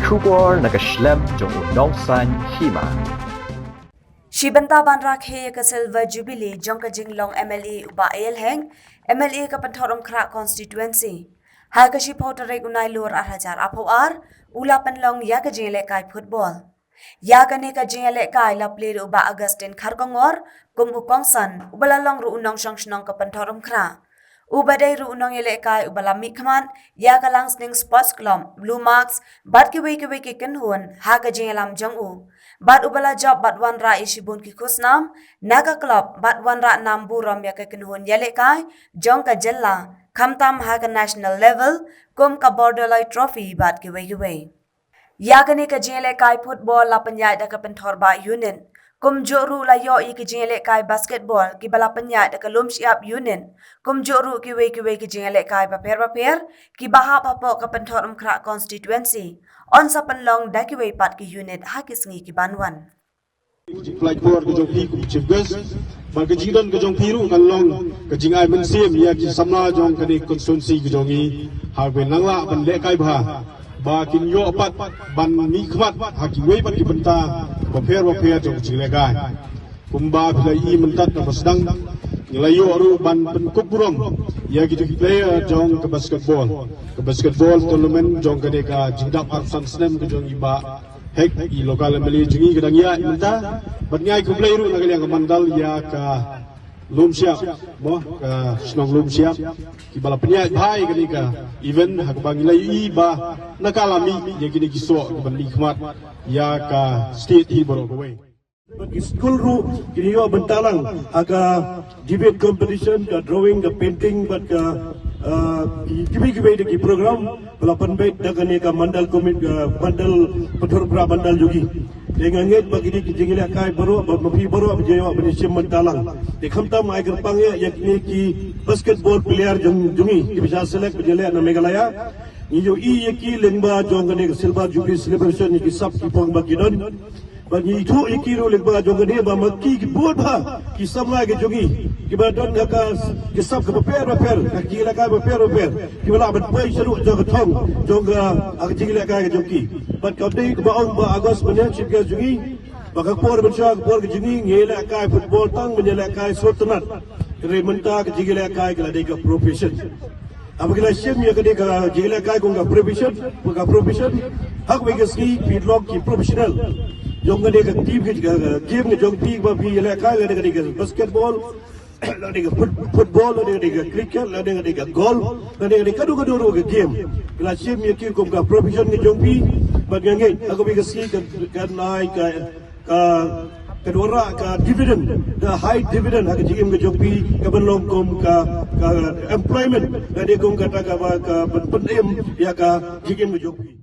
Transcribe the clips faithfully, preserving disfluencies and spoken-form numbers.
Khubor na ka shlem jong u nongsan hima. Shi bynta ban rakhe ïa ka Silver Jubilee jong ka jinglong M L A u Bah A L Heng, M L A ka Pynthorumkhrah Constituency, ha ka shiphew tarik u Nailur ar hajar arphew ar, u la pynlong ïa ka jingïalehkai football. Ïa kane ka jingïalehkai la plie da u Bah Augustine Kharkongor kum u kongsan, uba la long ruh u nongshong shnong ka Pynthorumkhrah. Uba dei ruh u nongïalehkai uba la mihkhmat ïa ka Langsning Sports Club, Blue Marks, bad kiwei kiwei ki kynhun ha ka jingïalam jong u. Bad uba la jop bad wanrah ïa shibun ki khusnam na ka club bad wanrah nam burom ïa ka kynhun ïalehkai jong ka jylla, khamtam ha ka national level kum ka Bordoloi Trophy bad kiwei kiwei. Ïa kane ka jingïalehkai football la pynïaid da ka Pynthor Bah Unit. Kumjuh ruh la ïoh ïa ki jingïalehkai basketball kiba la pynïaid da ka Lumshyiap Unit. Kumjuh ruh kiwei kiwei ki jingïalehkai bapher bapher kiba hap hapoh ka Pynthorumkhrah Constituency. Yn sa pynlong da kiwei pat ki unit ha ki sngi ki ban wan. Ka jingpynlait por ka jong phi kum chief guest, bad ka jingdon ka jong phi ruh kan long ka jingai mynsiem ïa ki samla jong kane ka constituency ka jong ngi, ha kaba nang lah ban lehkai bha, ba kin ïoh pat ban mihkhmat ha kiwei pat ki bynta bapher bapher jong ka jinglehkai. Kumba phi la ïohi mynta na ka sdang, ngi la ïoh ruh ban pynkup burom ïa kito ki player jong ka basketball, ka basketball tournament jong kane ka jingdap arphew san snem ka jong i Bah Hek, i local M L A jong ngi, ka dang ïaid mynta. Bad ngi ai khublei ruh na ka liang ka mandal ïa ka Lumshyiap, mo, ka shnong Lumshyiap, kiba la pynïaid bha ïa kane ka event, ha kaba ngi la ïohi ba na ka la mih ïa kine ki soh kiban mihkhmat ïa ka state hi baroh kawei. Bad ki skul ruh kin ïoh bynta lang ha ka debate competition, ka drawing, ka painting, bad ka, ah, ki, kiwei kiwei de ki program ba la pynbeit da kane ka mandal commit, ah, mandal, Pynthorumkhrah mandal jong ngi. Te nga ngeit ba kine ki jingïalehkai baroh, ba ma phi baroh ba ïoh ban ïashim bynta lang. Te khamtam ai kyrpang ïa, ïa kine ki basketball player jong, jong ngi kiba shah select ban ïaleh na Meghalaya. Ngi ïohi ïa ki lyngba jong kane ka Silver Jubilee Celebration, ïa ki sap ki phong ba ki don. Bad ngi ithuh ïa ki ruh lyngba jong kane ba ma ki ki bun bha ki samla ki jong ngi kiba don ha ka, ki sap ka bapher bapher, ha ki jingïalehkai bapher bapher, kiba lah ban poi sha ruh jong ka thong jong ka, ha ka jingïalehkai ka jong ki. Bad ka dei kaba ong Bah August mynne, chief guest jong ngi, ba ka por mynshuwa, ka por ka jong ngi ngi ïalehkai football tang ban ïalehkai sngewtynnat. Hynrei mynta ka jingïalehkai ka la dei ka profession. Haba ngi la shim ïa kane ka jingïalehkai kum ka profession, kum ka profession, ha kawei ka sngi phi long ki professional jong kane ka team, ka, ka game ka jong phi ba phi ïalehkai, lane kane ka basketball, lane ka foot-, football, lane kane ka cricket, lane kane ka golf, lane kane kano kano ruh ka game. Ngi la shim ïa ki kum ka profession ka jong phi. Bad nga ngeit ha kawei ka sngi kan, kan ai ka ka, ka dwara ka dividend, ka high dividend ha ka jingim ka jong phi, kaban long kum ka, ka employment, ka dei kum kata kaba ka pyn-, pynim ïa ka jingim ka jong phi.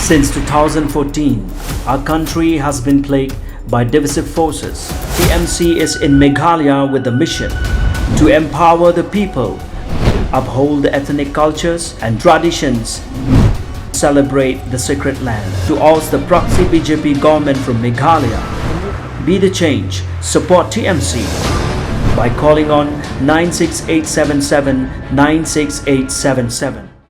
Since two thousand fourteen, our country has been plagued by divisive forces. T M C is in Meghalaya with the mission to empower the people, uphold the ethnic cultures and traditions, celebrate the sacred land. To oust the proxy B J P government from Meghalaya, be the change. Support T M C by calling on nine six eight seven seven nine six eight seven seven.